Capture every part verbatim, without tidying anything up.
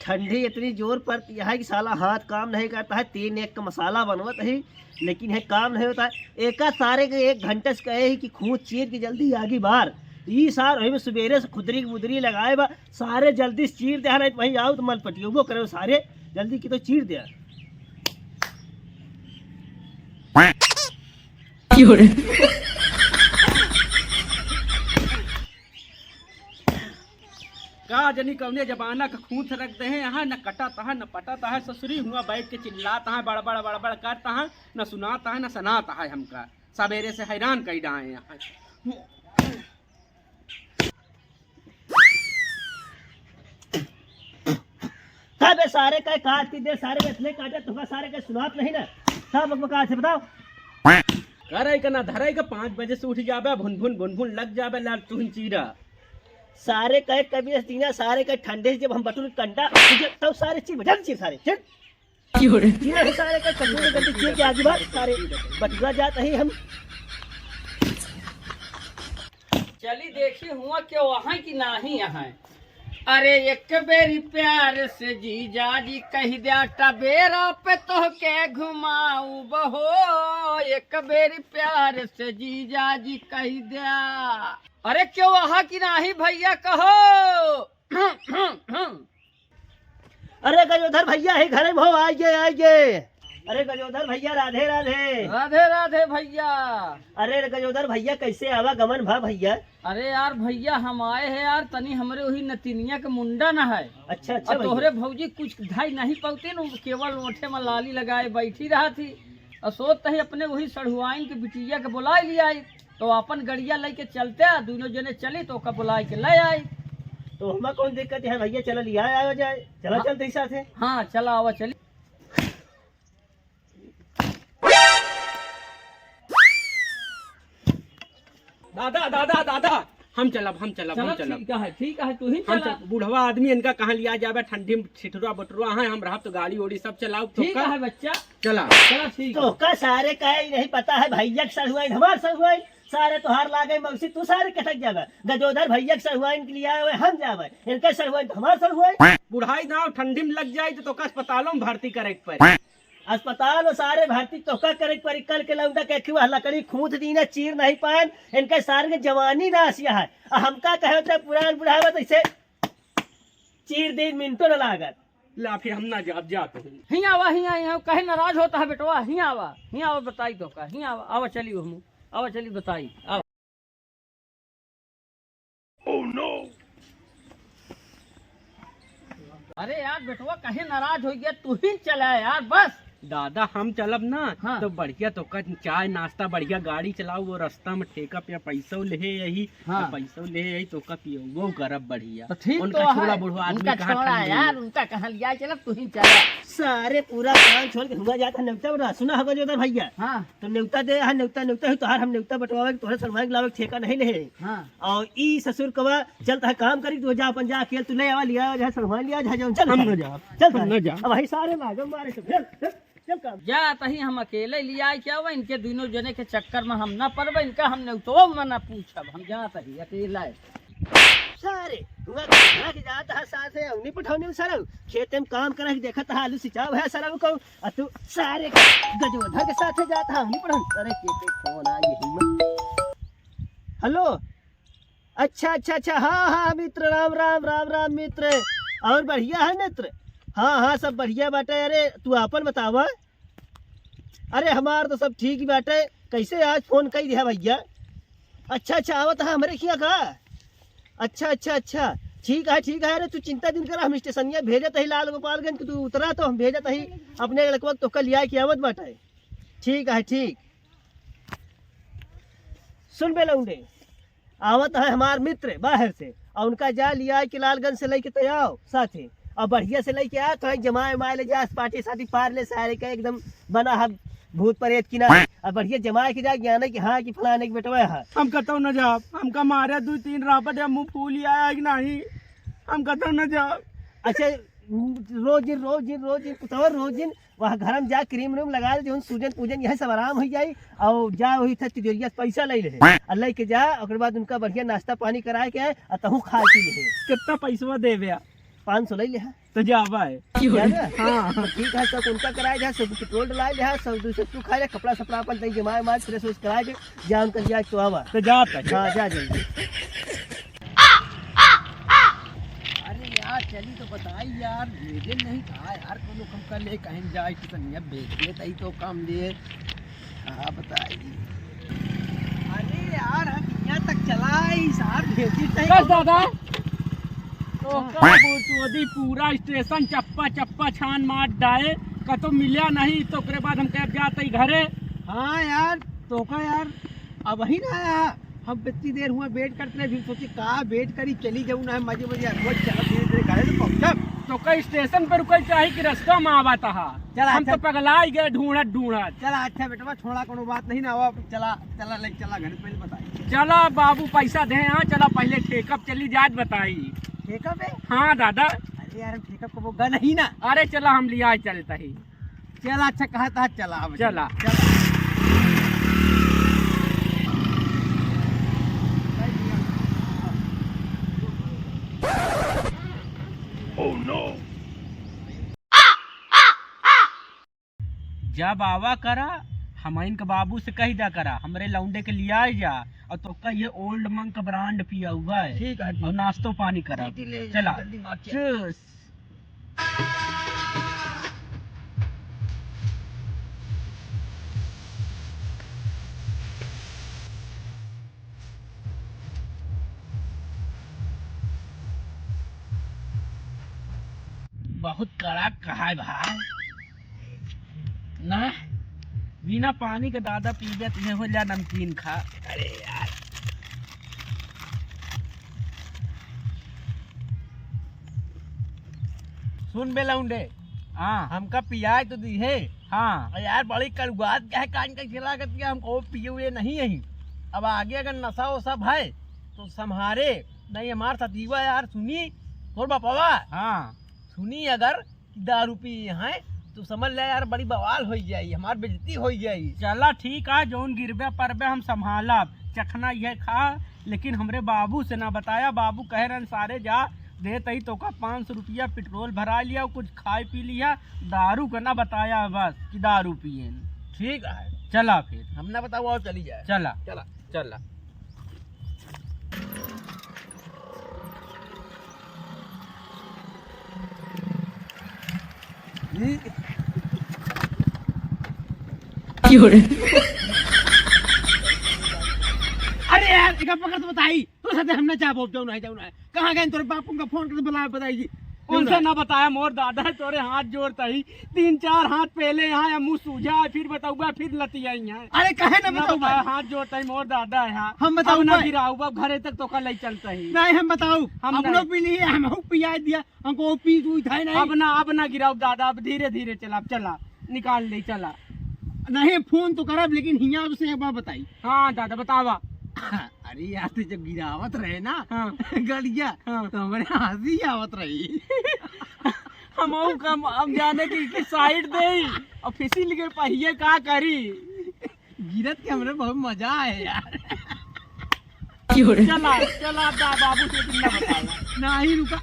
ठंडी इतनी जोर पड़ती है कि साला हाथ काम नहीं करता है। तीन एक का मसाला बनवत है, लेकिन है काम नहीं होता है। एका सारे के एक घंटा से कहे है कि खूंत चीर के जल्दी आगी बार। ई सार वही में सुबेरे से खुदरी बुदरी लगाए बा, सारे जल्दी से चीर दे, नहीं तो वही आओ तो मलपटियो करे सारे, जल्दी की तो चीर दे। का जनी कौने जमाना का खूंत रख दे हैं यहाँ, न कटत है, न पटत है, ससुरी हुआ बैठ के चिल्लात है, बड़बड़, बड़बड़ करत है, न सुनात है, न सनात है हमका। सबेरे से हैरान कई डाए हैं। का बे सारे का काट के दे, सारे के इतने काटे, तुका सारे के सुनात नहीं ना। सब बकबका से बताओ। करे के ना धरे के, पाँच बजे से उठ जाबे, भुन भुन भुन भुन लग जाबे, लाल तुहिन चीरा। सारे कहे कभी दीना, सारे के ठंडे से जब हम बटुल कंडा, तब सारे चीर, बजा चीर सारे, चल। चीर है सारे का, कटोरे गंदे चीर के आगे बात, सारे बटुरा जात है हम। चली देखी हुआ क्यों वहाँ की नाही यहाँ। अरे एक बेरी प्यार से जीजा जी कह द्या, टबेरा पे तोहके घुमाऊ बहो। एक बेरी प्यार से जीजा जी कह द्या। अरे क्यों वहाँ की नाही भैया कहो। अरे गजोधर भैया है घरे में हो, आइए, आइए। अरे गजोधर भैया, राधे राधे। राधे राधे भैया। अरे गजोधर भैया, कैसे आवागमन भा भैया? अरे यार भैया, हम आए हैं यार, तनी हमरे वही नतिनिया के मुंडन है। अच्छा, अच्छा और भैया। तोहरे भौजी कुछ धाई नहीं पौती न, केवल ओठे में लाली लगाए बैठी रहा थी। और सोचत ही अपने वही सढ़ुआइन के बिटिया के बुलाए लियाई। तो अपन गड़िया लेके चलते, दोनों जने चली तो ओका बुलाए के ले आई। तो हमें कौन दिक्कत है भैया, चला लिया आया जाए, चला हाँ। चलते ही साथ है। हाँ, चला आवा, चली। दादा, दादा, दादा, हम चलब, हम चलब, हम चलब, चलब। ठीक है, ठीक है, तू ही हम चला। चल, बूढ़वा आदमी, इनका कहाँ लिया जाबे, ठंडी में ठिठुरा बटुरा है, हम रहब तो गाड़ी ओड़ी सब चलाउब, तो ठीक का? है बच्चा। चला। चला, ठीक है। तो का सारे का ही नहीं पता है, भैया के सर हुआ, हमार सर हुआ, सारे तोहार लागे मौसी, तू सारे कटक जाबे। गजोधर भैया के सर हुआ, इनके लिया हुए हम जाबे, इनके सर हुआ, हमार सर हुआ। बुढ़ाई ना ठंडी में लग जाई तो तोका अस्पतालों में भर्ती करे के पड़ी। अस्पताल और सारे भर्ती तोका करे के पड़ी। कल के लौंडा के खिवा लकड़ी खूंत दीना चीर नहीं पान, इनके सारे के जवानी नासिया है। आ हमका कहे होते पुरान बुढ़ावा तो इसे चीर दे मिनटो न लागत। ला फिर हम ना जाब, जात हई। हियाँ आवा, हियाँ, हियाँ, कहे नाराज होता है बेटवा, हियाँ आवा, हियाँ आवा, बताई तोका, हियाँ आवा, आवा चली हम, आवा चली बताई, आवा। Oh no! अरे यार बेटवा, कहे नाराज हो गया, तू ही चला यार, बस। दादा, हम चलब ना, हाँ। तो बढ़िया तोका चाय नाश्ता, बढ़िया गाड़ी चलाऊ, वो रास्ता में ठेका पे पैसो लेहे यही, हाँ। तो पैसो लेहे यही, तोका पियबो करब बढ़िया। तो ठीक उनका तो छोड़ा है, बुढ़वा आदमी उनका कहाँ छोड़ा ठंडी यार, में। उनका कहाँ लिया चलब, तू ही चला। सारे पूरा काम छोड़ के हुआ जाता नेवता बटवा, सुना होगा जोधर भैया। हाँ। तो नेवता दे, हाँ, नेवता, नेवता है तोहार, हम नेवता बटवावे के, तोहरे सनवाई के लावे के ठेका नहीं लेहे। हाँ। और ई ससुर कवा चलता है काम करी, तू जा अपन जा अकेल, तू ले आवा, लिया जा, सनवाई लिया जा, जौन चल हम सारे। ना जाब, चल हम सारे। ना जाब। अब वही सारे लागम मारे सब, चल, चल, चल काम। जात ही हम अकेले लिया के आवा, इनके दुनों जने के चक्कर में हम ना पड़बे, इनका हम नेवतो में ना पूछब, हम जात ही अकेला है। सारे, हुआ के जात है साथ है, उन्हीं पठौनी में सरऊ, खेते में काम करे, देखत है आलू सिंचाव है सरऊ को, आ तू सारे गजोधर के साथ जात है, उन्हीं पठौनी। अरे के पे फोन आ यही में। हेलो, अच्छा, अच्छा, अच्छा, हाँ, हाँ, मित्र, राम, राम, राम, राम, मित्र। और बढ़िया है, मित्र? हाँ, हाँ, सब बढ़िया बाटे। अरे, तू आपन बतावा। अरे, हमार तो सब ठीक ही बाटे। कैसे आज फोन कई दिया, भैया? अच्छा, अच्छा, आवत है हमरे खिया का? अच्छा, अच्छा, अच्छा, ठीक है, ठीक है। अरे, तू चिंता जिन करा, हम स्टेशनिया भेजत ही लाल गोपालगंज के, तू उतरा तो हम भेजत ही अपने लड़कवा के, तोका लिया के आवत बाटे। ठीक है, ठीक। सुन बे लौंडे, आवत है हमार मित्र बाहर से, और उनका जा लिया के लालगंज से लेके तो आओ साथे, और बढ़िया से लेके आ, कहीं जमाए उमाए ले जा, पार्टी साटी पार ले, सारे का एकदम बना है भूत प्रेत की ना, और बढ़िया जमाए के जा, ज्ञाने कि हाँ कि फलाने के बेटवा है। हम कतौ न जाब, हमका मारे दू तीन रापट या मुंह फूल आया कि नहीं, हम कतौ न जाब। अच्छा, रोज दिन, रोज दिन, रोज दिन, पुतवा रोज दिन वहाँ घर में जा, क्रीम व्रीम लगा ले, जौन सूजन पूजन, यह सब आराम हो जाई। और जा वही था तिजोरिया से पैसा ले ले, और लेके जा, ओकर बाद उनका बढ़िया नाश्ता पानी कराए के, और तहू खा पी ले। कितना पैसवा देबे? पाँच सौ लइ लिहा। तो जाबा है। जाबा? हाँ। तो ठीक है, सब उनका कराए जा, सब पेट्रोल डलाए जा, सब दूसरे तू खा जा, कपड़ा सपड़ा अपन तई जमाए मार, फ्रेश व्रेश कराए के, जाम कर लिया तो आवा। तो जाता है। हाँ, जा जल्दी। अरे यार, चली तो बताई यार, भेजे नहीं कहा यार, कोनो कम कर ले, कहीं जाए, किसनिया भेज दे, तई तो काम दिए। हाँ, बताई। अरे यार, हम यहाँ तक चला आई, साहब, भेजी नहीं। बस दादा। तो हाँ। का बोल तू, अभी पूरा स्टेशन चप्पा चप्पा छान मार डाए, कतो मिला नहीं, तो ओकरे बाद हम कहे जाते ही घरे। हाँ यार, तो का यार, अब ही ना आया। हम इतनी देर हुआ वेट करते रहे, फिर सोचे का वेट करी, चली जाऊँ ना, मजे मजे अगुआ चला, धीरे धीरे घरे तो पहुँचब। तो कई स्टेशन पर रुकल चाही कि रास्ता में आवा तहा? चला, हम तो चल। पगलाई गए ढूंढत ढूंढत। चला, अच्छा बेटवा, छोड़ा, कोनो बात नहीं ना, आवा, चला, चला, ले चला, घर पहले बताई। चला बाबू, पैसा दे, हाँ, चला पहले ठेका पे चली जात बताई। ठेका पे? हाँ दादा। अरे यार, हम ठेका पे वो गए नहीं ना। अरे चला, हम लिया चलता ही। चला, अच्छा कहा था, चला अब। चला। चला। Oh no! जब आवा करा, हमइन के बाबू से कहि द्या करा, हमरे लौंडे के लियाइ जा, अउर तोका ये ओल्ड मंक ब्रांड पिया हुआ है। ठीक है, ठीक। अउर नाश्तो पानी करा। ठीक, ले, चला। जल्दी मार के। Cheers। बहुत कड़क कहा है भाई। ना, बिना पानी के दादा पीबे तो ये हो जा नमकीन खा। अरे यार। सुन बे लौंडे, हाँ। हमका पियाए तो दी है। हाँ। अरे यार, बड़ी कड़ुआत का है, कान का खिला करती है, हमको पिए हुए नहीं यही। अब आगे अगर नशा वशा है तो संभारे, नहीं हमार सतीवा यार, सुनी, तोर बापवा। हाँ। सुनी अगर दारू पिए हैं, तो समझ ले यार, बड़ी बवाल होइ जाई, हमार बेइज्जती होइ जाई। चला ठीक है, जौन गिरबे परबे हम संभालब, चखना ये खा, लेकिन हमरे बाबू से ना बताया। बाबू कहे रहन, "सारे जा, देतई तोका पाँच सौ रुपया, पेट्रोल भरा लिया, कुछ खाए पी लिया, दारू का ना बताया बस कि दारू पिए।" ठीक है। चला फिर। हम ना बताओ और चली जाए। चला। चला। चला। क्यों रे? अरे यार, एक पकड़ तो बताई, तो साथे हमने जा बोल, जाऊ ना, जाऊ ना। कहाँ गए तोरे बाप? उनका फोन करके बुला, बताई जी। उनसे ना बताया, मोर दादा है, तोरे हाथ जोड़ता ही। तीन चार हाथ पहले यहाँ या मुँह सूझा है, फिर बताऊबा, फिर लतियाई है। अरे, काहे ना ना बताऊबा? बताया, हाथ जोड़ता ही, मोर दादा है, हाँ। हम बताऊबा। अब ना गिराऊबा, घरे तक तोका ले चलता ही। नहीं, हम बताऊ। हम अपनो नहीं। पी लिए, हमहू पिया दिया, हमको वो पी तू था ही नहीं। अब ना, अब ना गिराऊ दादा, अब धीरे धीरे चला, अब चला, निकाल ले, चला। नहीं, फोन तो करब, लेकिन हियाँ से एक बार बताई। हाँ दादा, बतावा। अरे यार, तू जब गिरावत रहे ना, हाँ। गड़िया, हाँ। तो हमरे हँसी आवत रही। हमहू कम, हम जाने की, की साइड देई, अउर फिसिल के पहिए का करी। गिरत के हमरे बहुत मजा आए यार। क्यों रे? चला, चला, बा-, बाबू से तुम ना बतावा। नहीं, रुका,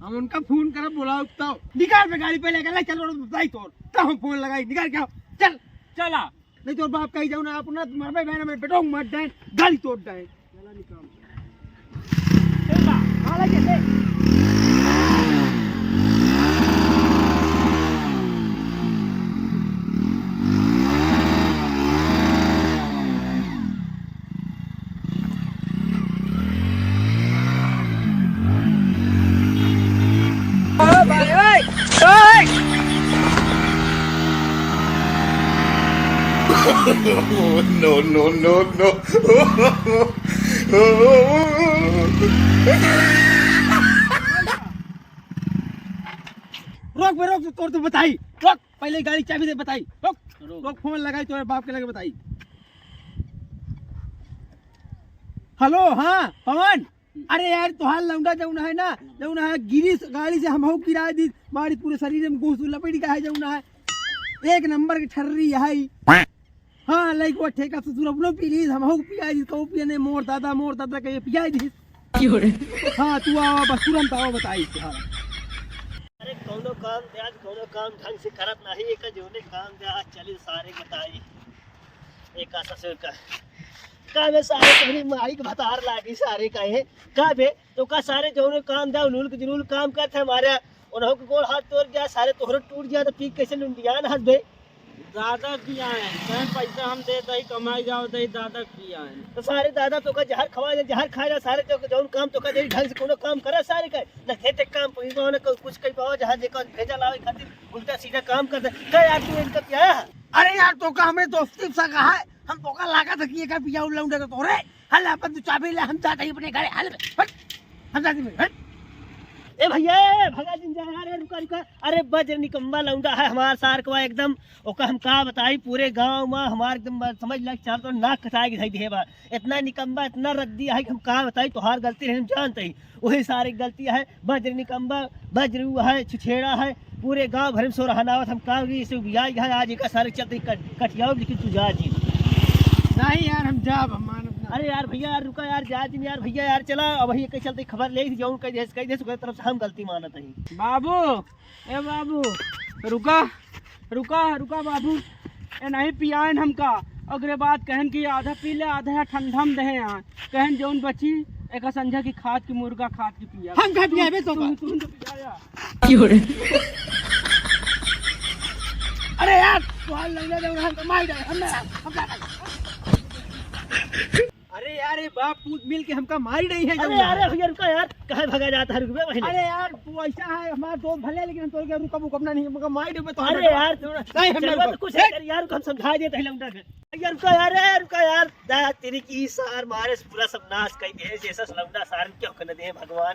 हम उनका फोन करब, बोलाओ तो। निकाल बे गाड़ी पहले, चल, चल, बताई तोर, तब हम फोन लगाई, निकाल के आओ, चल। चला। नहीं तो बाप कही जाऊ ना, अपना मरबे बहन, हमरे बेटो मत डाइन, गाली तोड़ डाइन। चला निकाल। चला, हालांकि देख। ओ भाई, ओए, ओए। No, no, no, no। रोक बे, रोक, तोर तो बताई, रोक, पहले गाड़ी चाबी दे, बताई, रोक, रोक। रोक, फोन लगाई, तोरे बाप के लगे बताई। हेलो, हाँ, पवन, अरे यार, तोहार लौंडा जौन है ना, जौन है, गिरी गाड़ी से हमहू गिराए दी, मारी पूरे शरीर में घूस लपेटी का है, जौन है, एक नंबर के ठर्री है। हाँ, लइकवा ठेका ससुर अपनो पी लीस, हमहू पियाई दीस, कहू पियने मोर दादा, मोर दादा कहिए पियाई दीस। क्यों रे? हाँ, तू आवा, बस तुरंत आवा, बताई तोहार। अरे कौनो काम दे, आज कौनो काम ढंग से करत नाही, एक जौने काम दे, आज चली सारे बताई। एका ससुर का, का बे सारे तोहरी माई के भतार लागी सारे का है। का बे, तो का सारे जौने काम दे, उलूल के जुलूल काम करत है हमारे, उन्हों के गोड़ हाथ तोड़ गया, सारे तोहरो टूट गया, तो पी कैसे लुंडियान हंस बे। दादा पियाएन, कहेन पैसा हम देत हई, कमाई जाओ दे, दादा पियाएन। तो सारे दादा तोका जहर खवाए, जहर खाए ला सारे, तो जौन काम तोका दे ढंग से कोनो काम करे सारे का, न खेते काम पहुँच पाओ, न कुछ कह पाओ, जहाँ जेका भेजा लावे खातिर उल्टा सीधा काम कर दे। का यार तू इनका पिया? अरे यार तोका हमरे दोस्ती सा कहा है, हम तोका लागत है कि एका पिया लौंडे का तोरे। हल अपन तू चाबी ले, हम जात हई अपने घरे, हल बे, हट, हम जात हई, हट। ए भैया, ए, भगा दिन जा यार, ए, रुका, रुका। अरे बज्र निकम्मा लौंडा है हमार सार को एकदम, ओका हम का बताई, पूरे गाँव मा हमार एकदम समझ ला चार तो नाक कटाए के धई दिहे बा। इतना निकम्मा, इतना रद्दी है कि हम का बताई, तोहार गलती रहे, हम जानत हई, वही सारे गलती है। बज्र निकम्मा, बज्र उ है, छुछेड़ा है, पूरे गाँव भर में सोरहनावत, हम का करी, इसे उबियाई है, आज एका सारे चलते कट-, कटियाओ, लेकिन तू जा जी। नहीं यार, हम जाब, हम मानब ना। अरे यार भैया यार, रुका यार, जा जिन यार भैया यार, चला, अब वही के चलते खबर ले, जौन कह दे, कह दे, ओकरे तरफ से हम गलती मानत हई। बाबू, ए बाबू, रुका, रुका, रुका बाबू, ए नहीं पियाएन हमका, ओकरे बाद कहेन कि आधा पी ले, आधा ठंडा में दे यहाँ, कहेन जौन बची, एका संझा की खाद की मुर्गा खाद की पिया। हम का पियाबे तो तू, का? तू, तू पिया। क्यों रे? अरे यार, तोहार लौंडा जौन हमका मार दे, हम ना, हम का करी? अरे यार, ये बाप पूत मिल के हमका मार रही है अरे जौन। अरे भैया रुका यार, काहे भगा जाता है, रुकबे पहले। अरे यार, तू ऐसा है, हमारा दोस्त भले, लेकिन हम तोरे के रुकब, रुकब ना नहीं, हमका मार देबे तो अरे यार, नहीं, हम चलवा रुकब। तो कुछ है यार, हम समझा देते हैं लौंडा के। यार रुका यार, ए, रुका यार, दा तेरी की सार मारे से पूरा सब नाश कर दे, जैसा लौंडा सार में क्यों करने दे भगवान।